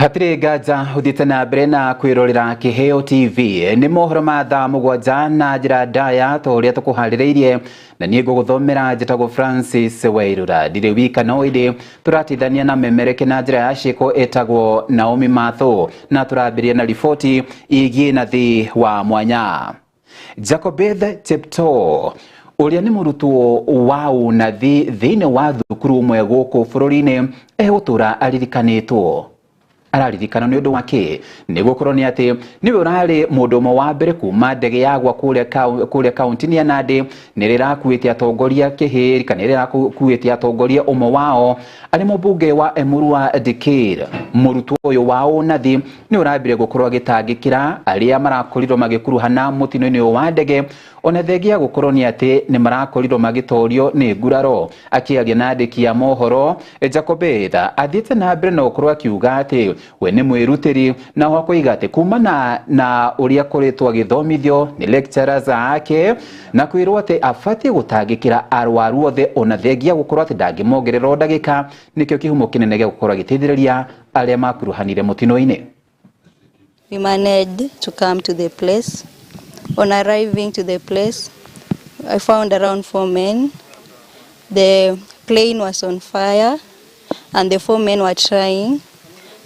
Hatirĩ nganja ũthiĩte na mbere na kwĩrorera Kĩheo TV. Nĩ mohoro ma thaa 7 na njĩra ndaya ta ũrĩa tũkũharĩrĩirie, na niĩ ngũgũthomera njĩtagwo Francis Wairura. Ndirĩ wika no ĩndĩ tũrateithania na memereke na njĩra ya ciĩko ĩtagwo Naomi Matho, na tũrambĩrĩria na riboti ĩgiĩ nathi wa mwanya. Jacobeth Cheptoo ũrĩa nĩ mũrutwo wa ũnathi thĩinĩ wa thukuru ũmwe gũkũ bũrũri-inĩ egũtũra aririkanĩtwo. Araririkana nĩ ũndũ wa kĩ? Nĩ gũkorwo nĩ atĩ nĩwe ũrarĩ mũndũ ũmwe wa mbere kuma ndege yagwa kũrĩa kaunti-inĩ ya Nandi, nĩ rĩrakuĩte atongoria kĩhĩri kana nĩ rĩrakuĩte atongoria ũmwe wao arĩ mũmbunge wa Emurua Dikirr. Mũrutwo ũyũ wa ũnathi nĩ ũrambire gũkorwo agĩtangĩkĩra arĩa marakorirwo magĩkuruhana mũtino-inĩ ũyũ wa ndege, ona thengia gũkorwo nĩ atĩ nĩ marakorirwo magĩtorio nĩ nguraro. Akĩaria na andĩki a mohoro, Jacobeth athiĩte na mbere na gũkorwo akiuga atĩ we nĩ mwĩrutĩri, na oho akoiga atĩ kumana na ũrĩa akoretwo agĩthomithio nĩ lecturers ake na kwĩrwo atĩ abatiĩ gũtangĩkĩra arwaru othe, ona thengia gũkorwo atĩ ndangĩmongerera o ndagĩka, nĩkĩo kĩhumo kĩnene gĩa gũkorwo agĩteithĩrĩria arĩa makuruhanire mũtino-inĩ. We managed to come to the place. On arriving to the place, I found around 4 men. The plane was on fire and the 4 men were trying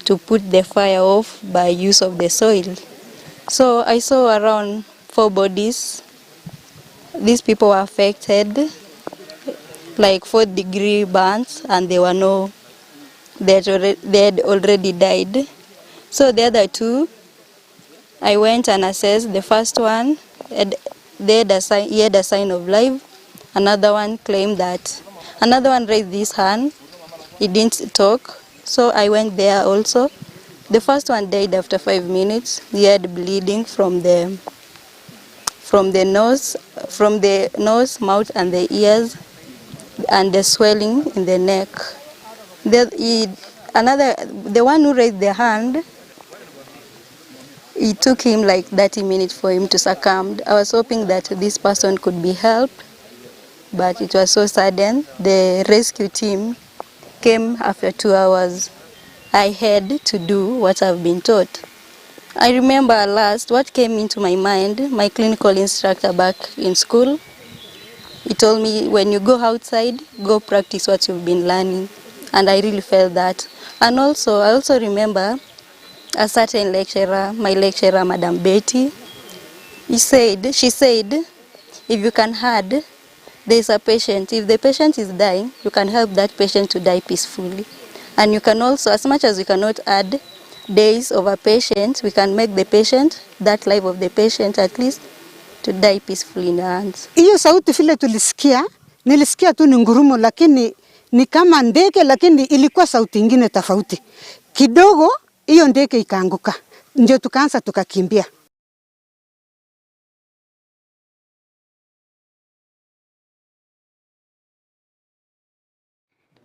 to put the fire off by use of the soil. So I saw around 4 bodies. These people were affected, like 4th degree burns, and they were no, they had already, they had already died. So the other 2, I went and assessed. The first one, they had a sign, he had a sign of life. Another one claimed that. Another one raised his hand. He didn't talk. So I went there also. The first one died after 5 minutes. He had bleeding from the nose, mouth, and the ears, and the swelling in the neck. The one who raised the hand, it took him like 30 minutes for him to succumb. I was hoping that this person could be helped, but it was so sudden. The rescue team came after 2 hours. I had to do what I've been taught. I remember last what came into my mind, my clinical instructor back in school, he told me, when you go outside, go practice what you've been learning. And I really felt that. And also, I also remember a certain lecturer, my lecturer, Madam Betty, she said, if you can add, there is a patient. If the patient is dying, you can help that patient to die peacefully. And you can also, as much as we cannot add days of a patient, we can make the patient, that life of the patient at least, to die peacefully in our hands. Hiyo sauti vile tulisikia, nilisikia tu ni ngurumo, lakini ni kama ndege, lakini ilikuwa sauti ingine tofauti. Kidogo hiyo ndege ikaanguka, ndio tukaanza tukakimbia.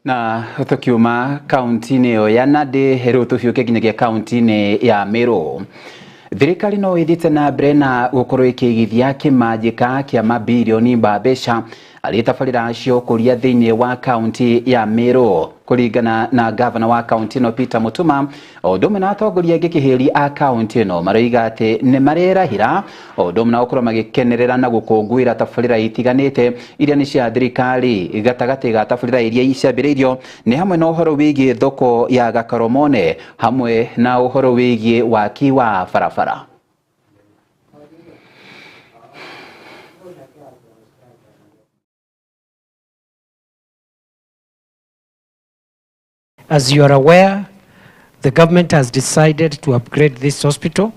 Na tukiuma kaunti-inĩ ĩyo ya Nandi, rĩu tũhiũke nginyagia kaunti-inĩ ya Meru. Thirikari no ĩthiĩte na mbere na gũkorwo ĩkĩigithia kĩmanjĩka kĩa mabirioni ma mbeca arĩ tabarĩra cia ũkũria thĩinĩ wa kaunti ya Meru. Kũringana na gavana wa kaunti ĩno Peter Mutuma, o ũndũ ũmwe na atongoria angĩ kĩhĩri a kaunti ĩno maroiga atĩ nĩ marerahĩra o ũndũ ũmwe na gũkorwo magĩkenerera na gũkũngũĩra tabarĩra itiganĩte iria nĩ cia thirikari. Gatagatĩ ga tabarĩra iria ciambĩrĩirio nĩ hamwe na ũhoro wĩgiĩ thoko ya Gakoromone hamwe na ũhoro wĩgiĩ waki wa barabara. As you are aware, the government has decided to upgrade this hospital,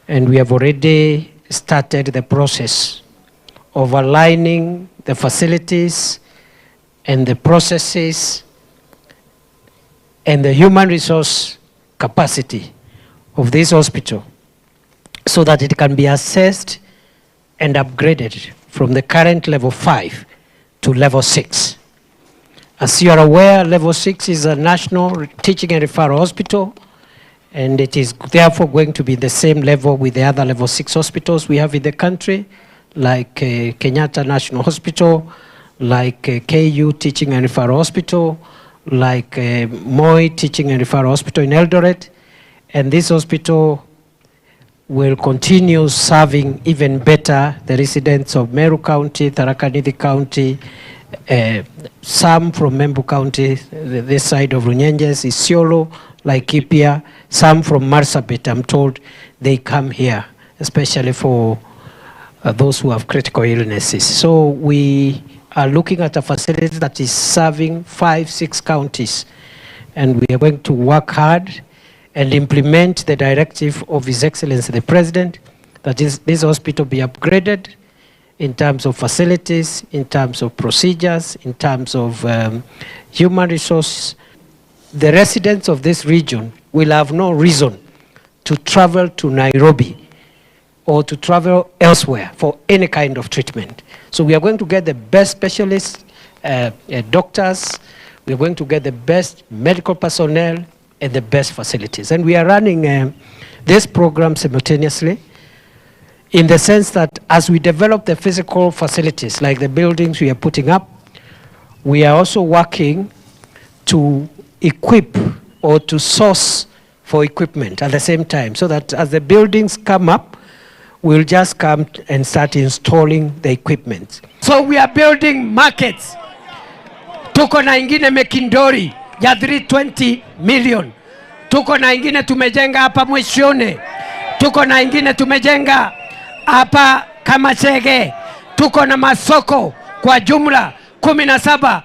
and we have already started the process of aligning the facilities and the processes and the human resource capacity of this hospital so that it can be assessed and upgraded from the current level 5 to level 6. As you are aware, level 6 is a national teaching and referral hospital, and it is therefore going to be the same level with the other level 6 hospitals we have in the country, like Kenyatta National Hospital, like KU Teaching and Referral Hospital, like Moi Teaching and Referral Hospital in Eldoret, and this hospital will continue serving even better the residents of Meru County, Tharaka Nithi County, some from Membu County, this side of Runyenjes, Isiolo, Laikipia, some from Marsabit. I'm told they come here, especially for those who have critical illnesses. So we are looking at a facility that is serving 5-6 counties, and we are going to work hard and implement the directive of His Excellency the President that this hospital be upgraded in terms of facilities, in terms of procedures, in terms of human resource. The residents of this region will have no reason to travel to Nairobi or to travel elsewhere for any kind of treatment. So we are going to get the best specialists, doctors, we are going to get the best medical personnel and the best facilities. And we are running this program simultaneously, in the sense that as we develop the physical facilities, like the buildings we are putting up, we are also working to equip or to source for equipment at the same time, so that as the buildings come up, we'll just come and start installing the equipment. So we are building markets. Tuko na ingine Mekindori ya 320 million. Tuko na ingine tumejenga hapa Mwishone. Tuko na ingine tumejenga hapa Kamachege. Tuko na masoko kwa jumla 17.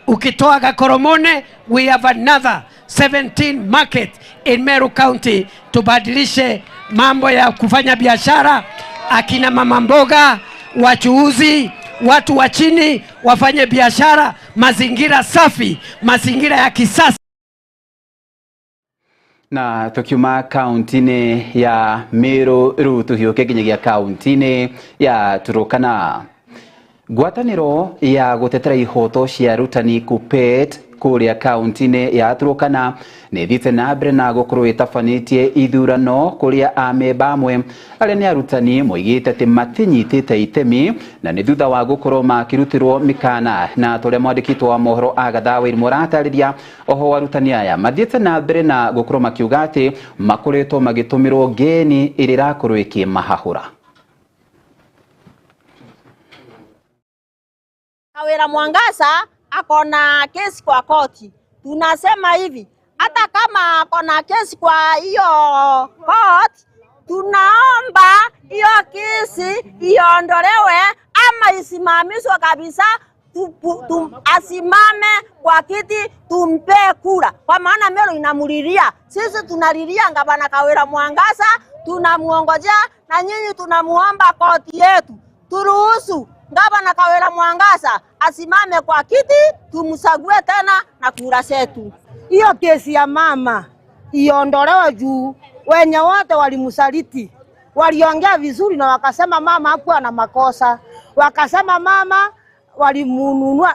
Ukitoa Gakoromone, we have another 17 market in Meru County. Tubadilishe mambo ya kufanya biashara, akina mama mboga, wachuuzi, watu wa chini wafanye biashara, mazingira safi, mazingira ya kisasa. Na tukiuma kaunti-inĩ ya Meru rĩu tũhiũke nginyagia kaunti-inĩ ya Turkana. Ngwatanĩro ya gũtetera ihoto cia arutani KUPPET kũrĩa kaunti-inĩ ya Turkana nĩ ĩthiĩte na mbere na gũkorwo ĩtabanĩtie ithurano kũrĩa amemba amwe arĩa nĩ arutani moigĩte atĩ matinyitĩte itemi na nĩ thutha wa gũkorwo makĩrutĩrwo mĩkana. Na tũrĩa mwandĩkĩtwo wa mohoro Agatha Wairimu aratarĩria oho arutani aya mathiĩte na mbere na gũkorwo makiuga atĩ makoretwo magĩtũmĩrwo ngeni ĩrĩa ĩrakorwo ĩkĩmahahũra. Kawira Mwangaza akona kesi kwa koti. Tunasema hivi, hata kama akona kesi kwa hiyo court, tunaomba hiyo kesi iondolewe ama isimamishwe kabisa, asimame kwa kiti, tumpe kura. Kwa maana Meru inamulilia. Sisi tunalilia Gavana Kawira Mwangaza, tunamuongojea na nyinyi tunamuomba koti yetu turuhusu Gavana Kawira Mwangaza asimame kwa kiti, tumsague tena na kura zetu. Hiyo kesi ya mama iondolewe juu wenye wote walimsaliti. Waliongea vizuri na wakasema mama hakuwa na makosa. Wakasema mama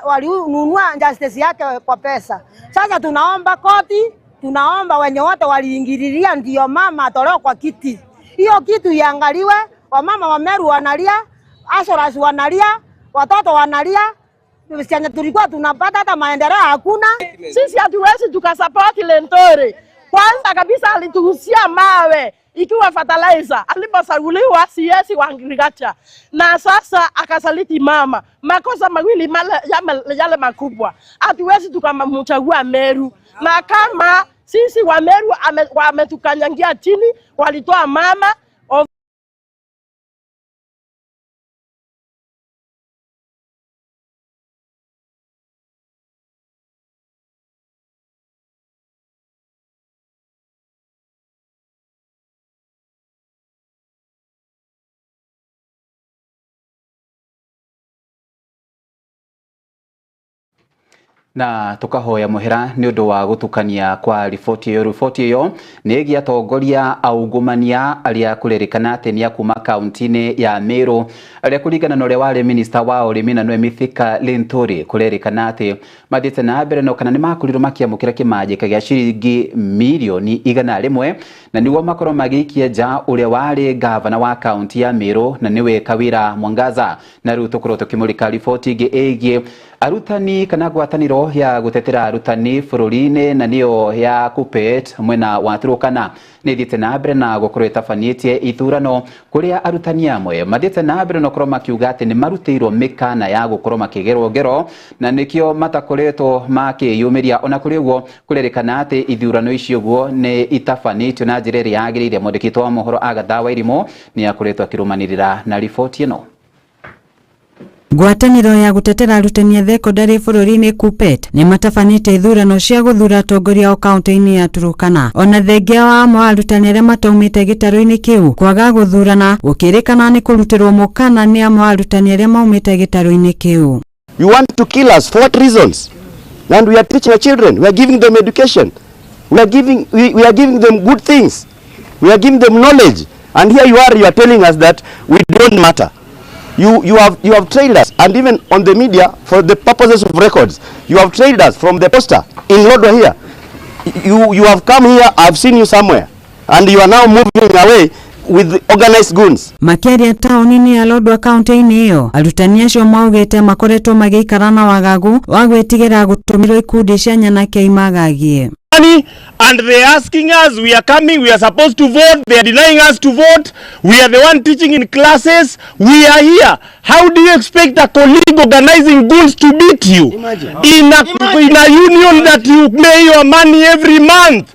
walinunua justice yake kwa pesa. Sasa tunaomba koti, tunaomba wenye wote waliingililia ndio mama atolewe kwa kiti. Hiyo kitu iangaliwe. Wamama wa Meru wanalia, ashoras wanalia, watoto wanalia. Sisi tulikuwa tunapata hata maendeleo hakuna. Sisi hatuwezi tukasupport Lentore. Kwanza kabisa alituhusia mawe ikiwa fertilizer alipochaguliwa CS wa agriculture, na sasa akasaliti mama. Makosa mawili yale makubwa. Hatuwezi tukamchagua Meru. Na kama sisi wa Meru wametukanyangia chini, walitoa mama. Na tukahoya muhera ni undu wa gutukania kwa riboti iyo. Riboti iyo ni ĩgiĩ atongoria aungumania arĩa kũrerĩkana atĩ nĩ a kuma kaunti-inĩ ya Meru, arĩa kũringana na ũrĩa warĩ minista wa ũrĩmi na nĩwe Mithika Linturi kũrerĩkana atĩ mathiĩte na mbere no kana nĩ makorirwo makĩamũkĩra kĩmanjĩka gĩa ciringi mirioni 100 Na nĩguo makorwo magĩikia nja ũrĩa warĩ gavana wa kaunti ya Meru na nĩwe Kawira Mwangaza. Na rĩu tũkorwo tũkĩmũrĩka riboti ĩngĩ ĩgiĩ arutani kana ngwatanĩro ya gũtetera arutani bũrũri-inĩ na nĩyo ya KUPPET mwena wa Turkana nĩ ĩthiĩte na mbere na gũkorwo ĩtabanĩtie ithurano kũrĩa arutani amwe mathiĩte na mbere na gũkorwo makiuga atĩ nĩ marutĩirwo mĩkana ya gũkorwo makĩgerwo ngero na nĩkĩo matakoretwo makĩyumĩria. Ona kũrĩ ũguo kũrerĩkana atĩ ithurano icio ũguo nĩ itabanĩtio na njĩra ĩrĩa yagĩrĩire. Mwandĩki wa mohoro Agatha Wairimu nĩ akoretwo akĩrũmanĩrĩra na riboti ĩno. Ngwatanĩro ya gũtetera arutani a thekondarĩ bũrũri-inĩ KUPPET nĩ matabanĩte ithurano cia gũthura atongoria o kaunti-inĩ ya Turkana. Ona thengia wa amwe a arutani arĩa mataumĩte gĩtarũ-inĩ kĩu kwaga gũthurana gũkĩrĩkana nĩ kũrutĩrwo mũkana nĩ amwe a arutani arĩa maumĩte gĩtarũ-inĩ kĩu. You want to kill us for what reasons? And we are teaching our children, we are giving them education, we are giving, we are giving them good things, we are giving them knowledge, and here you are telling us that we don't matter. You have trailed us, and even on the media for the purposes of records, you have trailed us from the poster in Lodwar here. You have come here, I've seen you somewhere, and you are now moving away with organized goons. Makiaria taoni-inĩ ya Lodwar kaunti-inĩ ĩyo, arutani acio maugĩte makoretwo magĩikara na wagagu wa gwĩtigĩra gũtũmĩrwo ikundi cia nyanake imagagie. And they are asking us, we are coming, we are supposed to vote, they are denying us to vote, we are the one teaching in classes, we are here. How do you expect a colleague organizing goons to beat you? Imagine. In a union that you pay your money every month.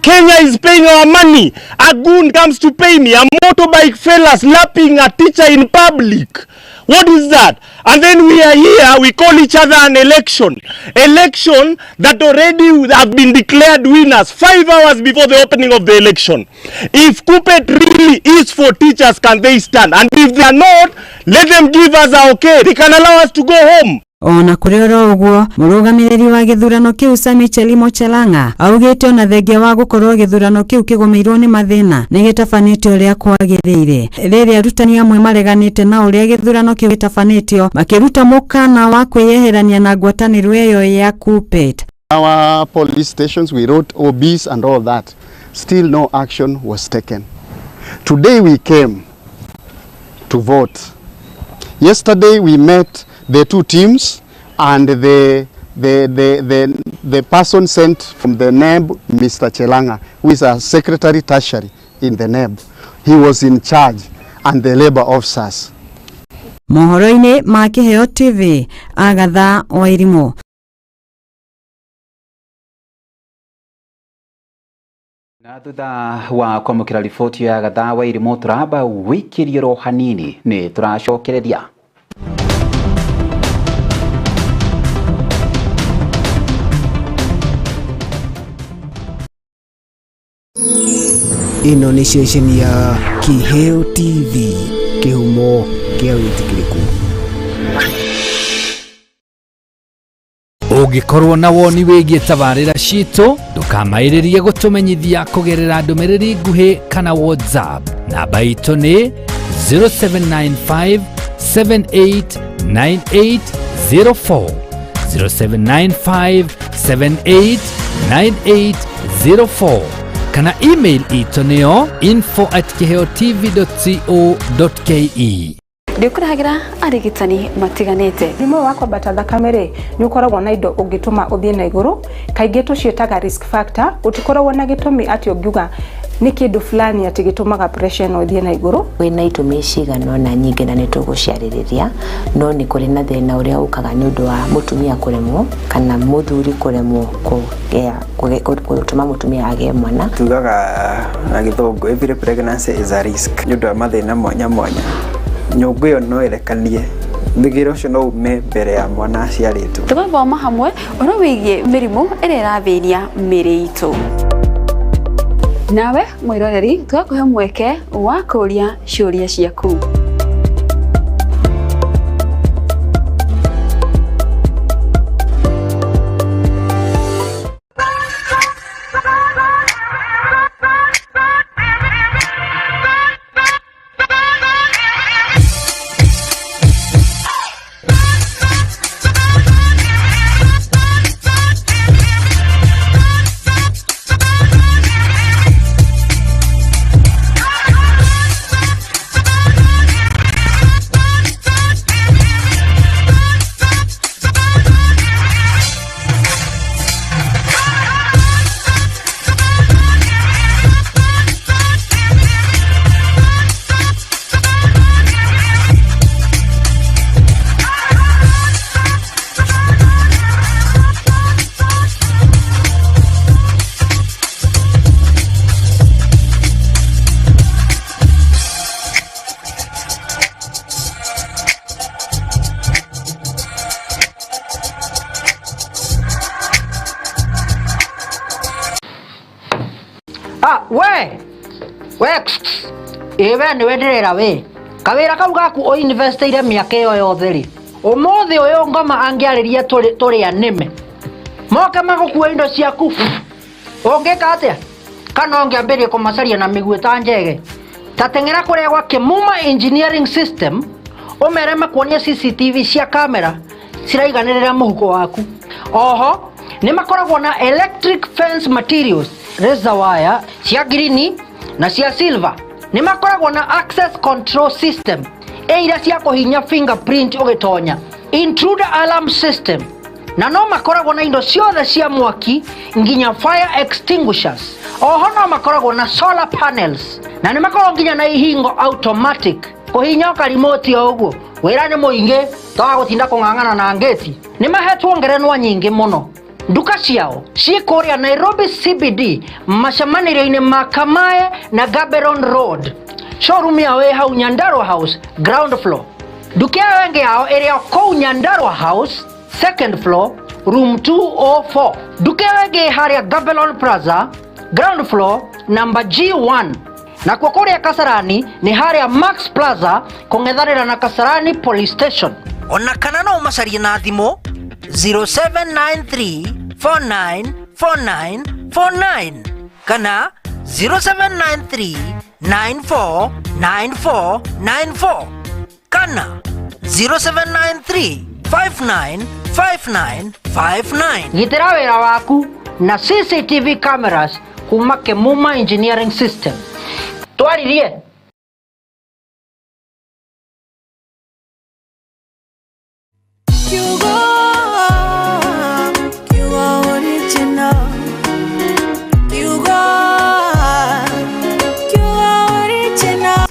Kenya is paying our money. A goon comes to pay me, a motorbike fella slapping a teacher in public. What is that? And then we are here, we call each other an election. Election that already have been declared winners 5 hours before the opening of the election. If KUPPET really is for teachers, can they stand? And if they are not, let them give us a okay. They can allow us to go home. Ona kũrĩ oro ũguo, mũrũgamĩrĩri wa gĩthurano kĩu Sammy Chelimo Chelang'a augĩte ona thengia wa gũkorwo gĩthurano kĩu kĩgũmĩirwo nĩ mathĩna nĩ gĩtabanĩtio ũrĩa kwagĩrĩire. Rĩrĩa arutani amwe mareganĩte na ũrĩa gĩthurano kĩu gĩtabanĩtio makĩruta mũkana wa kwĩyeherania na ngwatanĩro ĩyo ya KUPPET. Our police stations, we wrote OBs and all that. Still no action was taken. Today we came to vote. Yesterday we met the two teams and the person sent from the NEB, Mr. Chelanga, who is a secretary tertiary in the NEB. He was in charge, and the labor officers. Mohoro-inĩ ma Kĩheo TV, Agatha Wairimu. Na thutha wa kwamũkĩra riboti ya Agatha Wairimu tũramba wĩkĩrie hanini nĩ tũracokereria. Ĩno nĩ ceceni ya Kĩheo TV, kĩhumo kĩa wĩtĩkĩrĩku. Ũngĩkorwo na woni wĩgiĩ tabarĩra citũ, ndũkamaĩrĩrie gũtũmenyithia kũgerera ndũmĩrĩri nguhĩ kana WhatsApp. Namba itũ nĩ 0795 789804, 0795 789804 kana email itũ nĩyo info@kiheotv.co.ke. Ndĩkũrehagĩra arigitani matiganĩte. Mũrimũ wa kwambata thakame rĩ, nĩ ũkoragwo na indo ũngĩtũma ũthiĩ na igũrũ, kaingĩ tũciĩtaga risk factor. Gũtikoragwo na gĩtũmi atĩ ũngiuga nĩ kĩndũ fulani atĩ gĩtũmaga pressure ĩno ĩthiĩ na igũrũ. Kwĩna itũmi cigana ũna nyingĩ na nĩtũgũciarĩrĩria, no nĩ kũrĩ na thĩna ũrĩa ũkaga nĩ ũndũ wa mũtumia kũremwo kana mũthuri kũremwo gũtũma mũtumia agĩe mwana. Tugaga na gĩthũngũ every pregnancy is a risk nĩ ũndũ wa mathĩna mwanya mwanya. Nyũngũ ĩyo no ĩrekanie, thigiro ũcio no ume mbere ya mwana aciarĩtwo. Tũgathoma hamwe ũhoro wĩgiĩ mĩrimũ ĩrĩa ĩrathĩnia mĩĩrĩ itũ. Nawe mwĩroreri tũgakũhe mweke wa kũũria ciũria ciaku. We we ĩ we nĩwe ndĩrera we kawĩra kau gaku ũinvestĩire mĩaka ĩyo yothe rĩ ũmũthĩ ũyũ ngoma angĩarĩria tũrĩ anĩme moke magũkua indo ciaku ũngĩka atĩa kana ũngĩambĩrĩria kũmacaria na mĩguĩ ta njege ta teng'era kũrĩa gwa Kĩmuma Engineering System ũmere makuonie CCTV cia kamera ciraiganĩrĩra mũhuko waku. Oho nĩ makoragwo na electric fence materials, razor wire cia girini na cia silver. Nĩ makoragwo na access control system ĩ iria cia kũhinya fingerprint ũgĩtonya, intruder alarm system, na no makoragwo na indo ciothe cia mwaki nginya fire extinguishers. Oho no makoragwo na solar panels na nĩ makoragwo nginya na ihingo automatic kũhinya o karimoti o ũguo wĩra nĩ mũingĩ toga gũtinda kũng'ang'ana na ngĩti. Nĩ mahetwo ngerenwa nyingĩ mũno. Nduka ciao ciĩ kũrĩa Nairobi CBD macemanĩrio-inĩ ma Kamae na Gaborone Road. Showroom yao ĩ hau Nyandarua House ground floor. Nduka ĩyo ĩngĩ yao ĩrĩ o kũu Nyandarua House second floor room 204. Nduka ĩyo ĩngĩ ĩ harĩa Gaborone Plaza ground floor number G1. Nakuo kũrĩa Kasarani nĩ harĩa Max Plaza kũng'ethanĩra na Kasarani Police Station. Ona kana no ũmacarie na thimũ 0793 4949 49 kana 0793 9494 94 kana 0793 5959 59. Gitĩra wĩra waku na CCTV cameras kuma Kĩmuma Engineering System. Twaririe. Kiugo, Kiugo original. Kiugo, Kiugo original.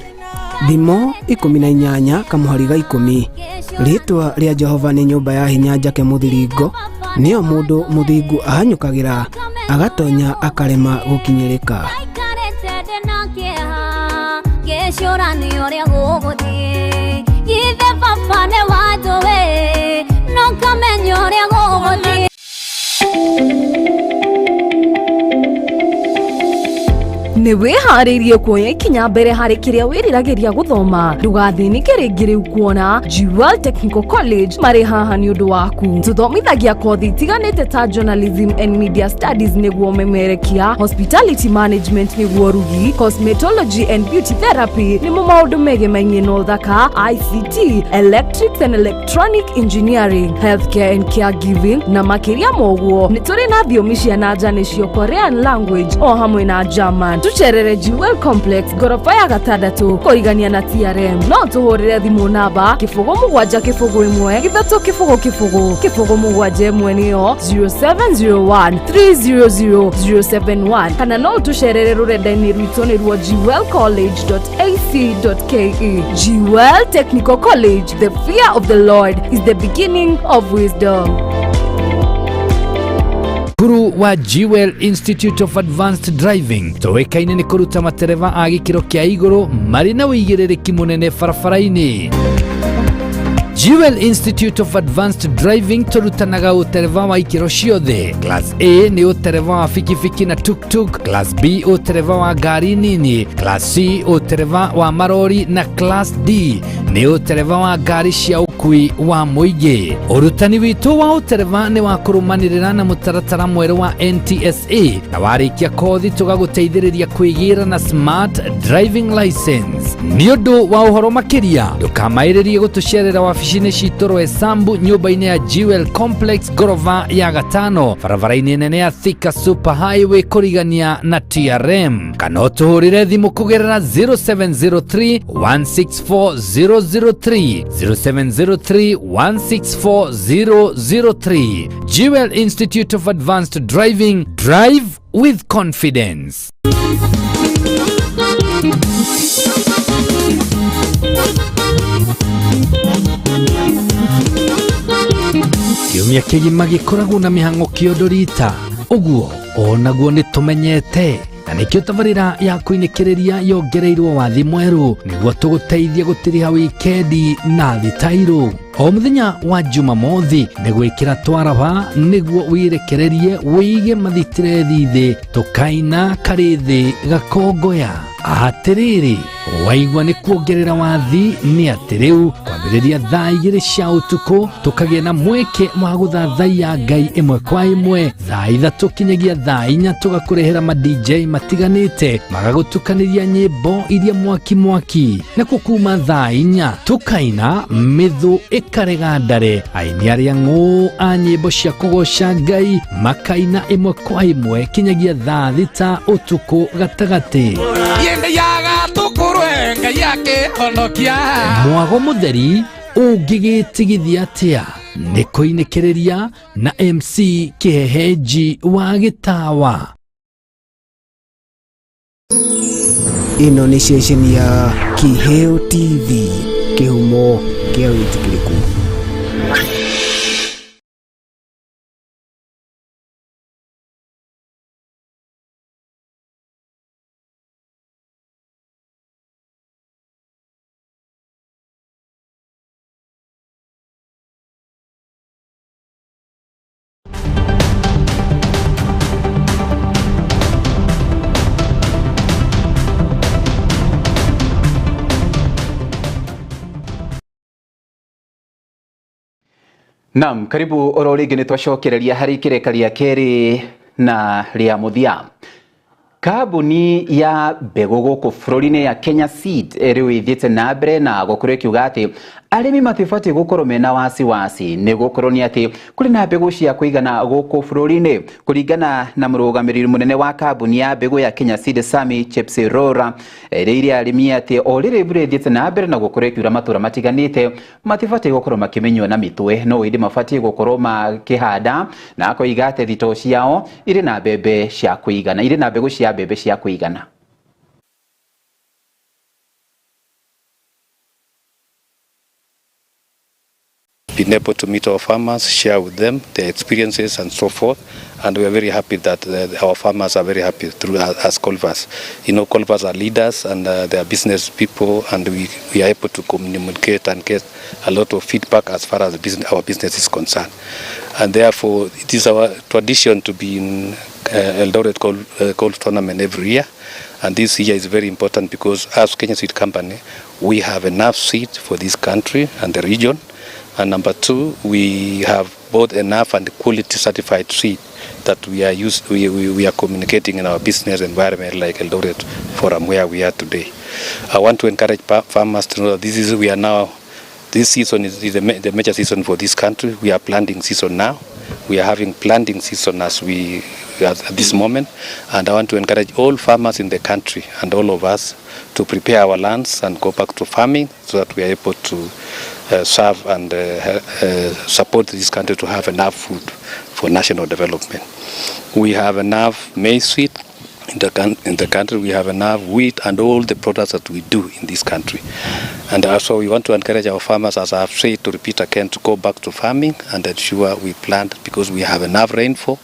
Thimo 18 kamuhari ga 10. Rĩtwa rĩa Jehova nĩ nyũmba ya hinya njake mũthiringo, nĩyo mũndũ mũthingu ahanyũkagĩra agatonya akarema gũkinyĩrĩka. Ngĩcũrania ũrĩa gũgũthiĩ githe baba nĩ wanjũĩ no ngamenya ũrĩa gũgũthiĩ. Nĩ wĩharĩirie kuoya ikinya mbere harĩ kĩrĩa wĩriragĩria gũthoma ndũgathĩnĩke rĩngĩ rĩu kuona Jewel Technical College marĩ haha nĩ ũndũ waku. Tũthomithagia kothi itiganĩte ta journalism and media studies nĩguo memerekia, hospitality management nĩguo rugi, cosmetology and beauty therapy nĩmo maũndũ megemainie na ũthaka, ICT, electrics and electronic engineering, healthcare and caregiving na makĩria ma ũguo nĩ tũrĩ na thiomi cia na nja nĩcio Korean language o hamwe na German. Tucerere Jewel Complex ngoroba ya gatandatũ kũrigania na TRM. No tũhũrĩre thimũ namba 0 7 0 1 3 0 0 0 7 1 nĩyo 0701 300 071 kana no tũcerere rũrenda-inĩ rwitũ nĩruo jewelcollege.ac.ke. Jewel Technical College, the fear of the Lord is the beginning of wisdom. Cukuru wa Jewel Institute of Advanced Driving tũĩkaine nĩ kũruta matereba a gĩkĩro kĩa igũrũ marĩ na ũigĩrĩrĩki mũnene barabara-inĩ. Jewel Institute of Advanced Driving tũrutanaga ũtereba wa ikĩro ciothe. Class A nĩ ũtereba wa bikibiki na tuktuk, Class B ũtereba wa ngari nini, Class C ũtereba wa marori na Class D nĩ ũtereba wa ngari cia ũkui wa mũingĩ. Ũrutani witũ wa ũtereba nĩ wa kũrũmanĩrĩra na mũtaratara mwerũ wa NTSA na warĩkia kothi tũgagũteithĩrĩria kwĩgĩra na smart driving license. Nĩ ũndũ wa ũhoro makĩria ndũkamaĩrĩrie gũtũcerera wabici-inĩ citũ Roysambu nyũmba-inĩ ya Jewel Complex ngoroba ya gatano barabara-inĩ nene ya Thika Super Highway kũrigania na TRM kana ũtũhũrĩre thimũ kũgerera 0703 164 003 0703 164 003. Jewel Institute of Advanced Driving, drive with confidence. Kiumia kĩgima gĩkoragwo na mĩhang'o kĩondo rita ũguo onaguo nĩ tũmenyete na Na nĩkĩo tabarĩra ya kũinĩkĩrĩria yongereirwo wathi mwerũ nĩguo tũgũteithie gũtiriha wikendi na thitairũ. O mũthenya wa Jumamothi nĩ gwĩkĩra twaraba nĩguo wĩrekererie wĩige mathitirethi thĩ tũkaina karĩ thĩ gakongoya. Atĩrĩrĩ, waigua nĩ kuongerera wathi nĩ atĩ rĩu kwambĩrĩria thaa 2 cia ũtukũ tũkagĩa na mweke wa gũthathaiya Ngai ĩmwe kwa ĩmwe, thaa 3 kinyagia thaa 4 tũgakũrehera ma DJ matiganĩte magagũtukanĩria nyĩmbo iria mwaki mwaki. Nakuo kuma thaa 4 tũkaina mĩthũ ĩkarega ndare, aini arĩa ng'ũ a nyĩmbo cia kũgoca Ngai makaina ĩmwe kwa ĩmwe kinyagia thaa 6 ũtukũ gatagatĩ. Mwago mũtheri ũngĩgĩtigithia atĩa? Nĩ kũinĩkĩrĩria na MC Kĩhehenji wa Gĩtawa. Ĩno nĩ ceceni ya Kiheo TV, kĩhumo kĩa wĩtĩkĩrĩku. Naam, karibu oro rĩngĩ nĩ twacokereria harĩ kĩreka rĩa kerĩ na rĩa mũthia. Kambuni ya mbegũ gũkũ bũrũri-inĩ ya Kenya Seed rĩu ĩthiĩte na mbere na gũkorwo ĩkiuga atĩ arĩmi matibatiĩ gũkorwo mena wasiwasi nĩ gũkorwo nĩ atĩ kũrĩ na mbegũ cia kũigana gũkũ bũrũri-inĩ. Kũringana na mũrũgamĩrĩri mũnene wa kambuni ya mbegũ ya Kenya Seed Sami Chepsirora, erĩire arĩmi atĩ o rĩrĩ mbura ĩthiĩte na mbere na gũkorwo ĩkiura matũra matiganĩte matibatiĩ gũkorwo makĩmenywo na mĩtwe, no ĩndĩ mabatiĩ gũkorwo makĩhanda, na akoiga atĩ thitoo ciao irĩ na mbembe cia kũigana, irĩ na mbegũ cia mbembe cia kũigana. Been able to meet our farmers, share with them their experiences and so forth, and we are very happy that our farmers are very happy through us golfers. You know, golfers are leaders and they are business people, and we are able to communicate and get a lot of feedback as far as our business is concerned. And therefore, it is our tradition to be in Eldoret Golf Tournament every year. And this year is very important because as Kenya Seed Company, we have enough seed for this country and the region. And number two, we have both enough and quality certified seed that we are used, we are communicating in our business environment like Eldoret Forum where we are today. I want to encourage farmers to know that this season is the major season for this country. We are planting season now. We are having planting season as we at this moment, and I want to encourage all farmers in the country and all of us to prepare our lands and go back to farming so that we are able to serve and support this country to have enough food for national development. We have enough maize seed in the country, we have enough wheat and all the products that we do in this country. And also we want to encourage our farmers, as I have said, to repeat again, to go back to farming and ensure we plant because we have enough rainfall.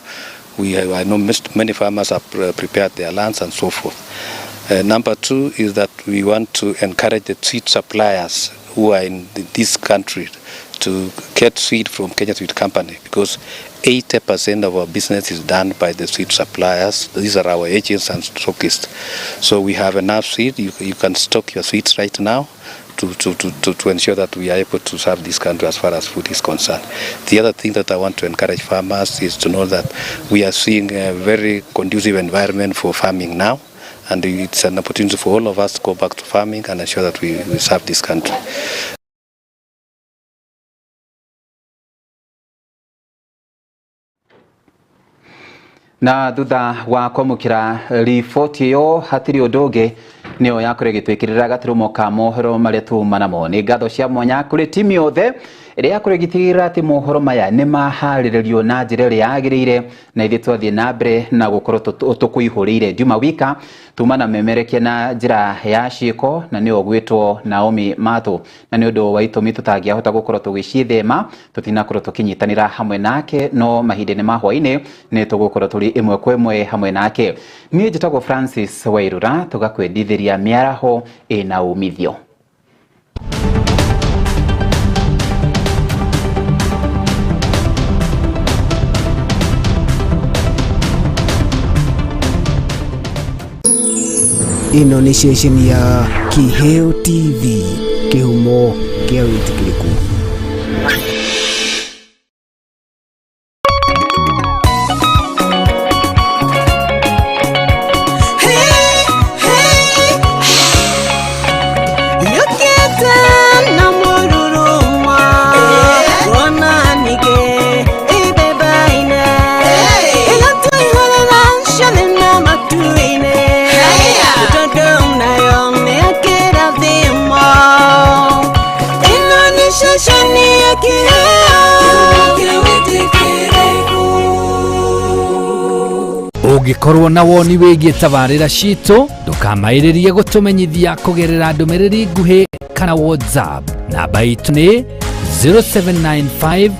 I know many farmers have prepared their lands and so forth. Number two is that we want to encourage the seed suppliers who are in this country to get seed from Kenya Seed Company, because 80% of our business is done by the seed suppliers. These are our agents and stockists. So we have enough seed. You can stock your seeds right now to ensure that we are able to serve this country as far as food is concerned. The other thing that I want to encourage farmers is to know that we are seeing a very conducive environment for farming now, and it's an opportunity for all of us to go back to farming and ensure that we serve this country. Na thutha wa kwamũkĩra riboti ĩyo hatirĩ ũndũ ũngĩ nĩyo yakorwo ĩgĩtwĩkĩrĩra gaturumo ka mohoro marĩa tuma namo. Nĩ ngatho cia mwanya kũrĩ timu yothe Ĩrĩa yakorwo ĩgĩtigĩrĩra atĩ mohoro maya nĩ maharĩrĩrio na njĩra ĩrĩa yagĩrĩire, na ithuĩ twathiĩ na mbere na gũkorwo tũkũihũrĩire. Ndiuma wika tuma na memerekia na njĩra ya ciĩko, na nĩwe ũgwĩtwo Naomi Matũ, na nĩ ũndũ wa itũmi tũtangĩahota gũkorwo tũgĩciĩthema, tũtinakorwo tũkĩnyitanĩra hamwe nake, no mahinda-inĩ ma hwaĩ-inĩ nĩ tũgũkorwo tũrĩ ĩmwe kwa ĩmwe hamwe nake. Niĩ njĩtagwo Francis Wairura, tũgakwendithĩria mĩaraho ĩna umithio. Ĩno nĩ ceceni ya Kiheo TV, kĩhumo kĩa wĩtĩkĩrĩku. Yũkĩte na mũrurumo, kuona ningĩ ĩthemba-inĩ. Ĩgatũihũrĩra ciothe na matu-inĩ, tondũ nayo nĩ ya kĩrathimo. Ĩno nĩ ceceni ya kĩheo kĩa wĩtĩkĩrĩku. Ũngĩkorwo na woni wĩgiĩ tabarĩra citũ, ndũkamaĩrĩrie gũtũmenyithia kũgerera ndũmĩrĩri nguhĩ kana WhatsApp. Namba itũ nĩ 0795